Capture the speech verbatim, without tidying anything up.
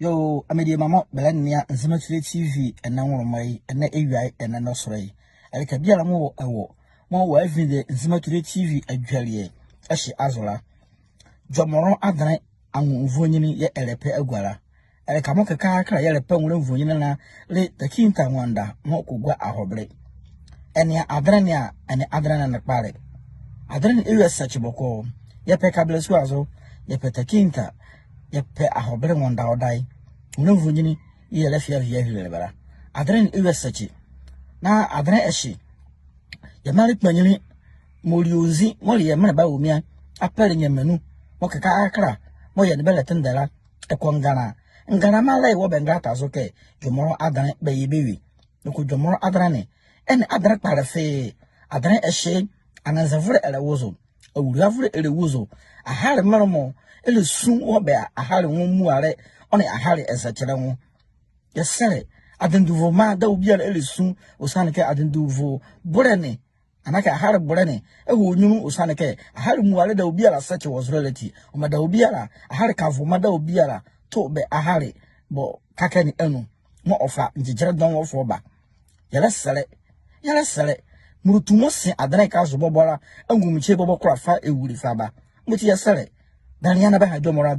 Yoo, mediema mɔɔ bɛlɛnea Nzema Today TV ɛnɛ nwonlomɔ ye, ɛnɛ ewia ye, ɛnɛ nɔsolɛ ye. Ɛleka biala mɔɔ ɛwɔ, mɔɔ wɔ ɛvinde Nzema Today TV adwelie ɛhye azo la, Jomoro Adenle anwo nvoninli yɛɛ ɛlɛpɛ agua la. Ɛleka mɔɔ kɛkala yɛɛ ɛlɛpɛ anwo nvoninli la le Takinta Nwanda mɔɔ kɔgua ahɔbele. Ɛnea adenle ne a, ɛnea adenle ne nokpalɛ. Adenle ne ɛwie sɛkye bɔkɔɔ. Yɛpɛ kabelasua zo, yɛpɛ Takinta, yɛpɛ ahɔbele Nwanda ɔdaye. Nwonlɛ nvoninli yɛɛ ɛlɛfia ɛvea ɛhile bɛ la. Adenle ne ɛwie sɛkye. Na adenle ɛhye, yɛ maanle kpanyinli mɔɔ le ɔzi, mɔɔ le yɛ menle bawomia, apɛle nyɛmenu, mɔɔ kɛkala mɔɔ yɛ nee bɛ ɛlɛtendɛ la, ɛkɔ ngana. Ngana mra ɛlɛwɔ bɛ ngrata zo kɛ Jomoro Adenle bɛyɛ bɛwie. Noko Jomoro Adenle ne, ɛnle adenle kpalɛ fee. Adenle ɛhye, anenzevolɛ ɛlɛwo zo, awulavolɛ ɛlɛwo zo. Ahale menle mɔ ɛlɛsu wɔ bɛ ahale nwo mualɛ ɔ nee ahale ɛzɛkyelɛ nwo. Yɛsɛlɛ, adenduvoma dawɔ biala ɛlɛsu, ɔsiane kɛ adenduvo bolɛ ne, anaa kɛ ahale bolɛ ne ɛwɔ nyunlu, ɔsiane kɛ ahale mualɛ dawɔ biala sɛkye wɔ zolɛ la ati. Ɔmaa dawɔ biala, ahale kavoma dawɔ biala to bɛ ahale bɔ kakɛ ne anu, mɔɔ ɔfa gyegyelɛ dɔɔnwo ɔfa ɔba. Yɛlɛsɛlɛ, yɛlɛsɛlɛ, mɔɔ tu mɔɔ se adenle ɛhye azo bɔbɔ la, anwummekyie bɔbɔ kola fa ɛwule fa ba. Yemɔti yɛsɛlɛ, bɛnlea na bɛha Jomoro Adenle.